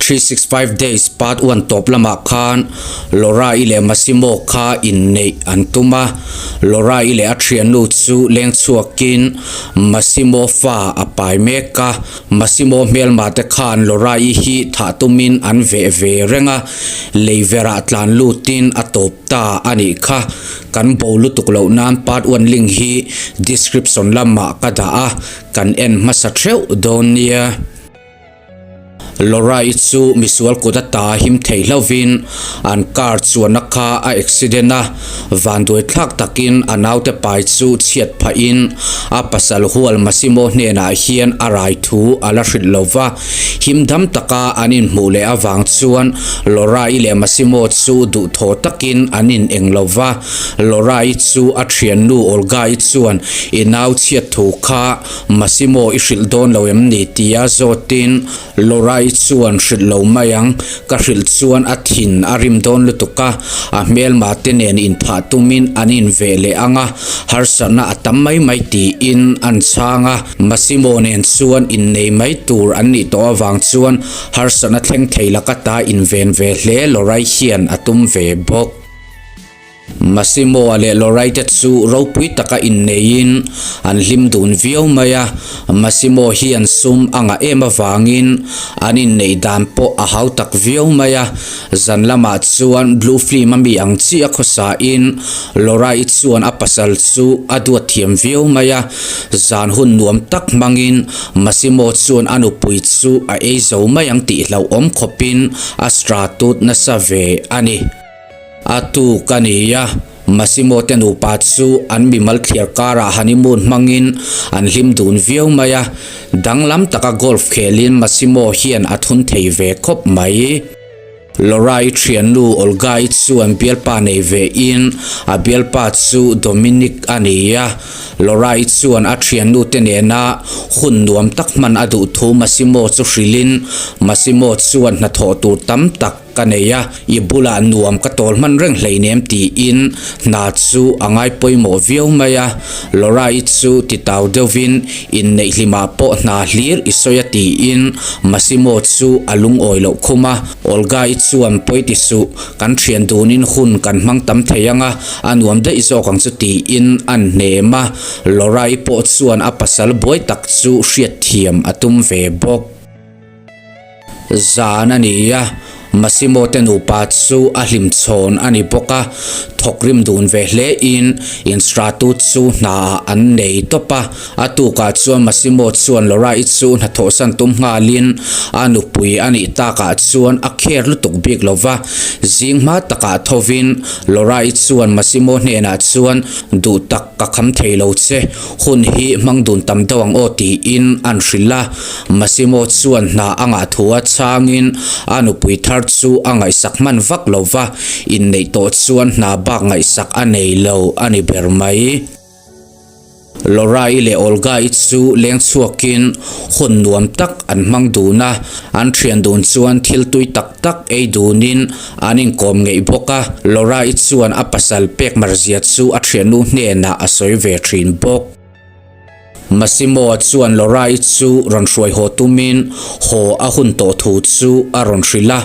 365 Days Part One tawp lamah khan Laura-i leh Massimo kha inneih an tum a, Laura-i leh a thiannu chu leng chhuakin Massimo fa a pai mek a, Massimo hmelma te khan Laura-i hi thah tumin an veh ve reng a, lei verah tlan lutin a tawp ta a nih kha. Kan bo lutuk loh nan Part One link hi description lamah ka dah a, kan en hmasa theuh dawn nia. Laura-i chu misual kut ata him thei hlauhin an car chuanna kha a accident a, vanduai thlak takin a naute pai chu chhiat phahin a pasal hual Massimo hnenah hian a rai thu a la hrilh lo va. Him dam taka an inhmuh leh avang chuan Laura-i leh Massimo chu duhthawh takin an ineng lo va. Laura-i chu a thiannu Olga-i chuan i nau chhiat thu kha Massimo i hrilh dawn lo em ni? tia zawtin Laura-i chuan hrilh lo mai ang, ka hrilh chuan a thin a rim dawn lutuk a, a hmelma te nen inphah tumin an inveh leh ang a, harsatna a tam mai mai tiin an chhang a. Massimo nen chuan innei mai tur an nih tawh avang chuan harsatna thleng thei laka ta inven ve hle Laura-i hian a tum ve bawk. Massimo-a leh Lorraine-te chu ropui taka inneiin an hlim dun viau mai a, Massimo hian sum a ngah em avangin an inneih dan pawh a hau tak viau mai a, zan lamah chuan blue film a mi ang chiah khawsain Lorraine chuan a pasal chu a duat thiam viau mai a, zan hun nuam tak hmangin Massimo chuan a nupui chu a ei zo mai ang tih hlauhawm khawpin a stratut nasa ve a ni. A tuk a ni a, Massimo te nupa chu an mimal thliar karah honeymoon hmangin an hlim dun viau mai a, danglam taka golf khelin Massimo hian a thun thei ve khawp mai. Laura-i thiannu Olga-i chuan bialpa nei ve in a bialpa chu Dominic a ni a, Laura-i chuan a thiannu te nena hun nuam tak hman a duh thu Massimo chu hrilhin Massimo chuan hnathawh tur tam tak Ka nei a, i bulah nuam ka tawl hman reng hleinem tiin hna chu a ngai pawimawh viau mai a. Laura-i chu titau deuhvin inneih hlimah pawh hna hlir i sawi a tiin Massimo chu a lungawi loh khum a. Olga-i chuan pawi ti suh, kan thian dunin hun kan hmang tam thei ang a, a nuam daih zawk ang chu tiin a hnem a. Laura-i pawh chuan a pasal buai tak chu hriatthiam a tum ve bawk. Zan a ni a, Massimo te nupa chu a hlim chhawn a ni bawk a, thawk rim dun ve hle in instratu chu hna ah an nei tawp a. A tukah chuan Massimo chuan Laura-i chu hnathawhsan tum nghalin a nupui a nih takah chuan a kher lutuk bik lo va, zing hma takah thovin Laura-i chuan Massimo hnenah chuan duh tak ka kham thei lo che, Hun hi hmang dun tam deuh ang aw tiin an hrilh a, Massimo chuan hna a ngah thu a chhangin a nupui thar chu a ngaihsak hman vak lo va, inneih tawh chuan hna bak ngaihsak a nei lo a ni ber mai. Laura-i leh Olga-i chu leng chhuakin hun nuam tak an hmang dun a, an thian dun chuan thil tui tak tak ei dunin An inkawm ngeih bawk a, Laura-i chuan a pasal pek marzia chu a thiannu hnenah a sawi ve thin bawk. Massimo-a chuan Laura-i chu rawn hruai haw tumin haw a hun tawh thu chu a rawn hrilh a,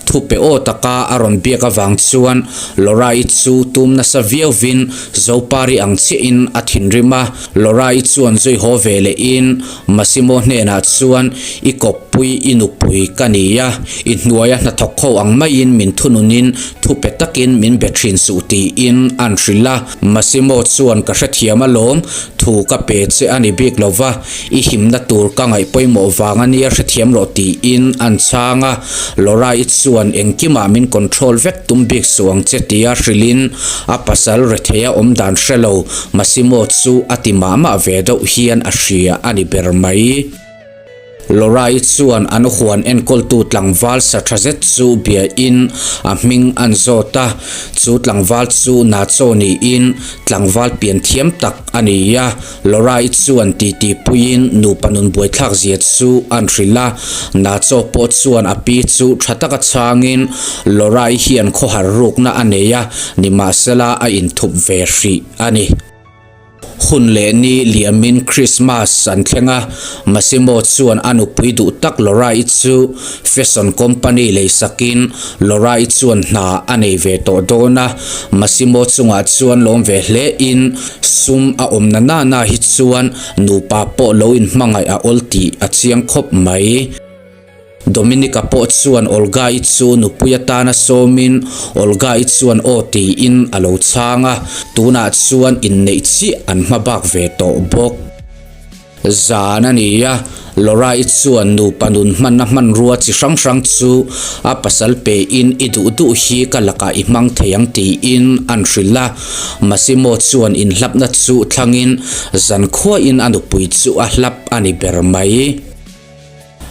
thu pe aw taka a rawn biak avang chuan Laura-i chu tum nasa viauvin Zopari ang chiahin a thinrim a, Laura-i chuan zui haw ve lehin Massimo hnenah chuan i kawppui i nupui ka ni a, i hnuaia hnathawk ho ang maiin min thununin thu pe takin min be thin suh tiin an hrilh a. Massimo chuan ka hrethiam alawm, thu ka pe che a ni bik lo va, i himna tur ka ngaih pawimawh vang a nia hrethiam rawh tiin an chhang a. Laura-i chuan engkimah min control vek tum bik suh ang che tia hrilhin a pasal retheia awm dan hre lo Massimo chu a ti mah mah ve deuh hian a hria a ni ber mai. Laura-i chuan an huan enkawltu tlangval sa tha zet chu biain a hming an zawt a, chu tlangval chu Nacho niin tlangval pian thiam tak a ni a. Laura-i chuan titi puiin nupa nun buaithlak zia chu an hrilh a, Nacho pawh chuan a pi chu tha taka chhangin Laura-i hian khawhar rukna a nei a, nimahsela a inthup ve hrih a ni. Hun leh ni liamin Christmas an thleng a, Massimo chuan a nupui duh tak Laura-i chu fashion company leisakin Laura-i chuan hna a nei ve tawh dawn a, Massimo chungah chuan lawm ve hle in sum a awm na na na hi chuan nupa pawh lo inhmangaih a awl tih a chiang khawp mai. Dominica pawh chuan Olga-i chu nupui atana sawmin Olga-i chuan aw tiin a lo chhang a, tunah chuan inneih chiah an hma bak ve tawh bawk. Zan a ni a, Laura-i chuan nupa nun hmanna hmanrua chi hrang hrang chu a pasal pein i duh duh hi ka lakah i hmang thei ang tiin an hrilh a. Massimo chuan inhlapna chu thlangin zankhuain a nupui chu a hlap a ni ber mai.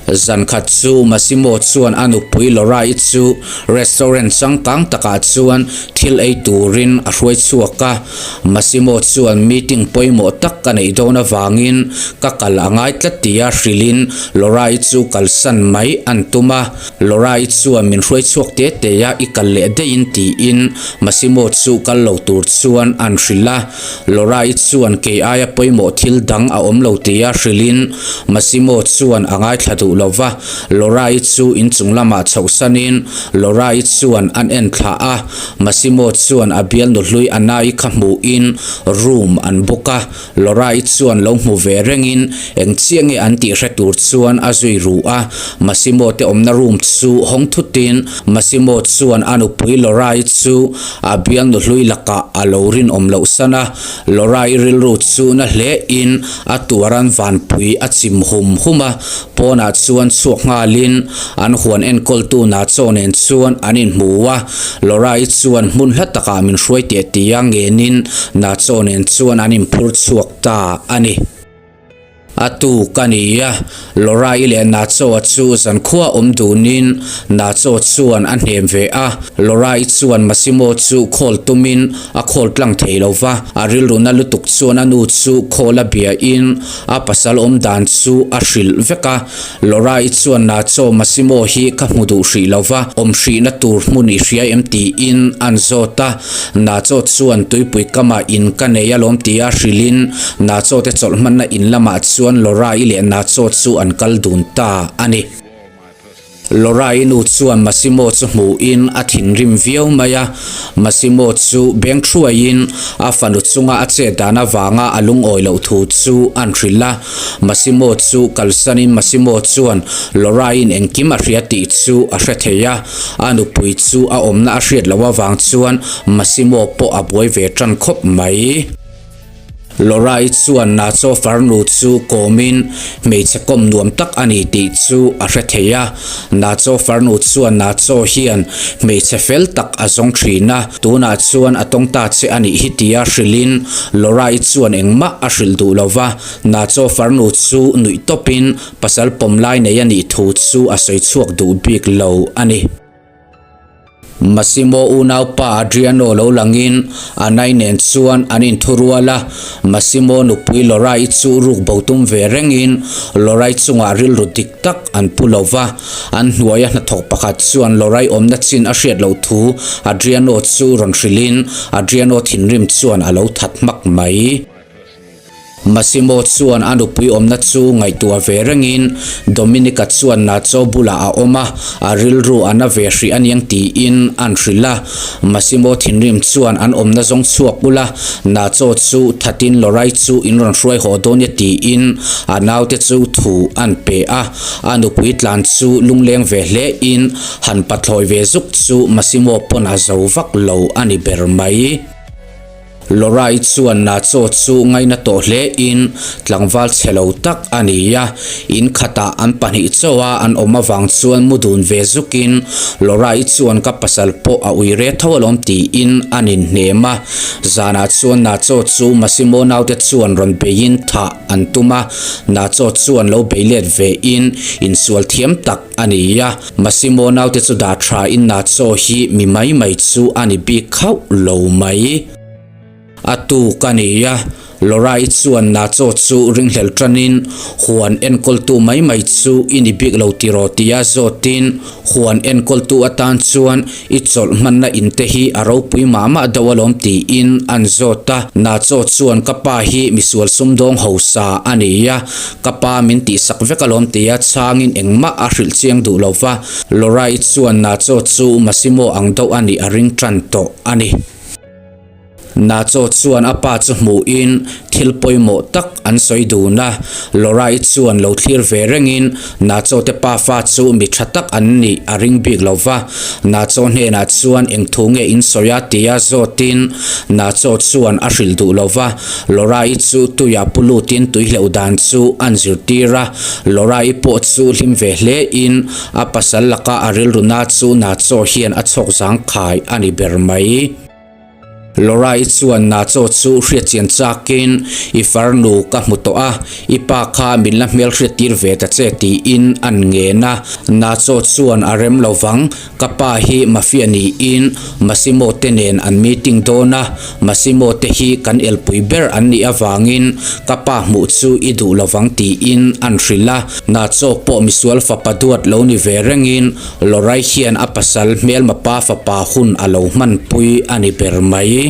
Zankhat chu Massimo chuan a nupui Laura-i chu restaurant changkang takah chuan thil ei turin a hruai chhuak a. Massimo chuan meeting pawimawh tak ka neih dawn avangin ka kal a ngai tlat tia hrilhin Laura-i chu kalsan mai an tum a. Laura-i chuan min hruai chhuak te te a i kal leh daihin tiin Massimo chu kal lo tur chuan an hrilh a. Laura-i chuan kei aia pawimawh thil dang a awm lo tia hrilhin Massimo chuan a ngaithla duh lo va, Laura-i chu inchung lamah chhohsanin Laura-i chuan an en thlah a, Massimo chuan a bialnu hlui Anna-i kha hmuhin room an book a, Laura-i chuan lo hmu ve rengin eng chiah nge an tih hre tur chuan a zui ru a, Massimo te awmna room chu hawng thutin Massimo chuan a nupui Laura-i chu A bialnu hlui lakah a lo rinawm loh san a, Laura-i rilru chu na hle in a tuaran vanpui a chim hum hum a, pawnah chuan chhuak nghalin an huan enkawltu Nacho nen chuan an inhmu a, Laura-i chuan hmun hla takah min hruai teh tia ngenin Nacho nen chuan an inphur chhuak ta a ni. A tu ka ni a, Laura-i leh Nacho-a chu zankhua awm dunin Nacho chuan a hnem ve a. Laura-i chuan Massimo chu call tumin a call tlang thei lo va, a rilruna lutuk chuan a nu chu call a biain a pasal awm dan chu a hrilh vek a. Laura-i chuan Nacho, Massimo hi ka hmu duh hrih lo va, awm hrihna tur hmun i hria em tiin an zawt a. Nacho chuan tuipui kamah in ka nei alawm tia hrilhin Nacho te chawlh hmanna in lamah chuan Laura-i leh Nacho chu an kal dun ta a ni. Laura-i nu chuan Massimo chu hmuhin a thinrim viau mai a, Massimo chu beng thuaiin a fanu chunga a chet dan avanga a lungawi loh thu chu an hrilh a. Massimo chu kalsanin Massimo chuan Laura-i'n engkim a hria tih chu a hre thei a. A nupui chu a awmna a hriat loh avang chuan Massimo pawh a buai ve tan khawp mai. Laura-i chuan Nacho farnu chu kawmin hmeichhe kawm nuam tak a ni tih chu a hre thei a. Nacho farnu chuan Nacho hian hmeichhe fel tak a zawng thin a, tunah chuan a tawng ta che a nih hi tia hrilhin Laura-i chuan engmah a hrilh duh lo va. Nacho farnu chu nuih tawpin Pasal pawm lai nei a nih thu chu a sawi chhuak duh bik lo a ni. Massimo unaupa Adriano lo langin Anai nen chuan an inthurual a, Massimo nupui Laura-i chu ruk bo tum ve rengin Laura-i chungah rilru dik tak an pu lo va, an hnuaia hnathawk pakhat chuan Laura-i awmna chin a hriat loh thu Adriano chu rawn hrilhin Adriano thinrim chuan a lo that hmak mai. Massimo chuan a nupui awmna chu ngaihtuah ve rengin Dominica chuan Nacho bulah a awm a, a rilru a na ve hrih aniang tiin an hrilh a. Massimo thinrim chuan an awmna zawng chhuak ula, Nacho chu thatin Lorai chu in rawn hruai haw dawn e tiin a naute chu thu an pe a. A nupui tlan chu lungleng ve hle in han pathlawi ve zuk chu Massimo pawn a zo vak lo a ni ber mai. Laura-i chuan Nacho chu ngaina tawh hle in tlangval chhe lo tak a ni a, in khatah an pahnih chauh a an awm avang chuan mu dun ve zukin Laura-i chuan ka pasal pawh a ui re tho alawm tiin an inhnem a, zanah chuan Nacho chu Massimo naute chuan rawn beiin thah an tum a, Nacho chuan lo bei let ve in insual thiam tak a ni a. Massimo naute chu dah tha in Nacho hi mi mai mai chu a ni bik khauh lo mai. A tuk a ni a, Laura-i chuan Nacho chu ringhlel tanin, Huan enkawltu mai mai chu i ni bik lo tiraw tia zawtin, Huan enkawltu atan chuan i chawlh hmanna in te hi a ropui mah mah deuh alawm tiin an zawt a. Nacho chuan ka pa hi misual sumdawng hausa a ni a, ka pa min tihsak vek alawm tia chhangin engmah a hrilh chiang duh lo va. Laura-i chuan Nacho chu Massimo ang deuh a nih a ring tan tawh a ni. Nacho chuan a pa chu hmuhin thil pawimawh tak an sawi dun a, Laura-i chuan lo thlir ve rengin Nacho te pafa chu mi tha tak an nih a ring bik lo va, Nacho hnenah chuan eng thu nge in sawi a tia zawtin Nacho chuan a hrilh duh lo va, Laura-i chu tuiah pu lutin tui hleuh dan chu an zirtir a, Laura-i pawh chu hlim ve hle in a pasal laka a rilru na chu Nacho hian a chhawk zangkhai a ni ber mai. Laura-i chuan Nacho chu hriatchian chakin, I farnu ka hmu tawh a, i pa kha min la hmelhriat tir ve ta che tiin an ngen a. Nacho chuan a rem lo vang, Ka pa hi Mafia niin Massimo te nen an meeting dawn a, Massimo te hi kan elpui ber an nih avangin ka pa hmuh chu i duh lo vang tiin an hrilh a. Nacho pawh misual fapa duat lo ni ve rengin Lorai hian a pasal hmelma pa fapa hun a lo hmanpui a ni ber mai.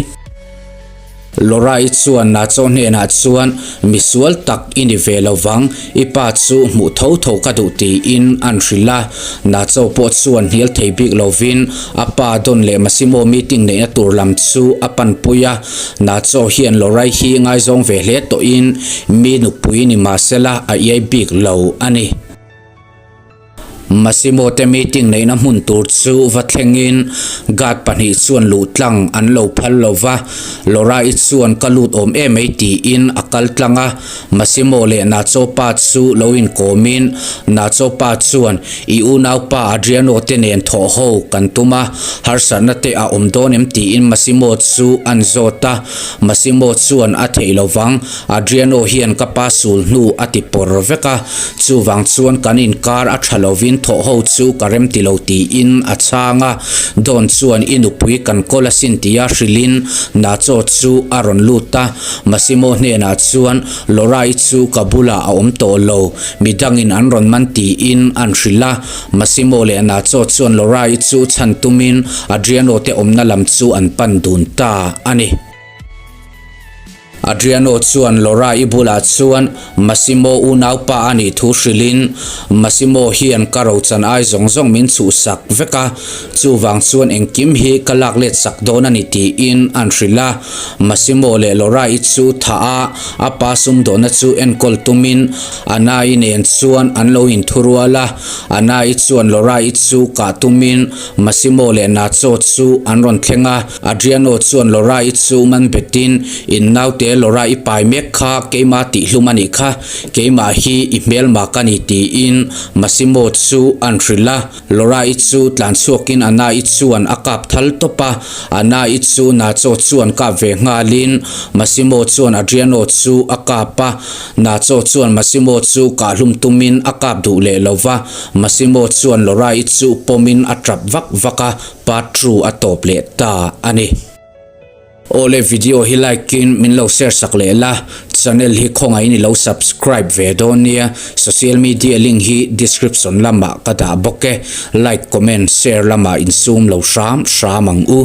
Lorai chuan Nacho hnenah chuan, Misual tak i ni ve lo vang, i pa chu hmuh tho tho ka duh tiin an hrilh a. Nacho pawh chuan hnial thei bik lovin a pa Don leh Massimo meeting neihna tur lam chu a panpui a. Nacho hian Lorai hi ngaizawng ve hle tawhin mi nupui ni mahsela a iai bik lo a ni. Massimo te meeting neihna hmun tur chu va thlengin guard pahnih chuan luh tlang an lo phal lo va, Laura-i chuan ka lut awm em ei tiin a kal tlang a, Massimo leh Nacho pa chu lo inkawmin Nacho pa chuan i unaupa Adriano te nen thawh ho kan tum a, harsatna te a awm dawn em tiin Massimo chu an zawt a, Massimo chuan a theih lo vang. Adriano hian ka pa sul hnu a ti pawr vek a, chuvang chuan kan inkar a tha lovin thawh ho chu ka rem ti lo tiin a chhang a. Don chuan i nupui kan kawl asin tia hrilhin Nacho chu a rawn lut a, Massimo hnenah chuan Laura-i chu ka bulah a awm tawh lo, midangin an rawn man tiin an hrilh a. Massimo leh Nacho chuan Laura-i chu chhan tumin Adriano te awmna lam chu an pan dun ta a ni. Adriano chuan Laura-i bulah chuan Massimo unaupa a nih thu hrilhin, Massimo hian ka rochan ai zawng zawng min chhuhsak vek a, chuvang chuan engkim hi ka lak let sak dawn a ni tiin an hrilh a. Massimo leh Laura-i chu thah a, a pa sumdawhna chu enkawl tumin Anna-i nen chuan an lo inthurual a. Anna-i chuan Laura-i chu kah tumin Massimo leh Nacho chu an rawn thleng a. Adriano chuan Laura-i chu man betin, In naute Laura i pai mek kha keima tihhlum a nih kha, keimah hi i hmelma ka ni tiin Massimo chu an hrilh a. Laura-i chu tlan chhuakin Anna-i chuan a kap thal tawp a, Anna-i chu Nacho chuan kap ve nghalin Massimo chuan Adriano chu a kap a. Nacho chuan Massimo chu kahhlum tumin a kap duh leh lo va, Massimo chuan Laura-i chu pawmin a tap vak vak a. Part 2 a tawp leh ta a ni. Awle video hi like in min lo share sak leh la, channel hi khawngaihin i lo subscribe ve dawn nia, social media link hi description lamah ka dah bawk e, like comment share lamah insum lo hram hram ang u.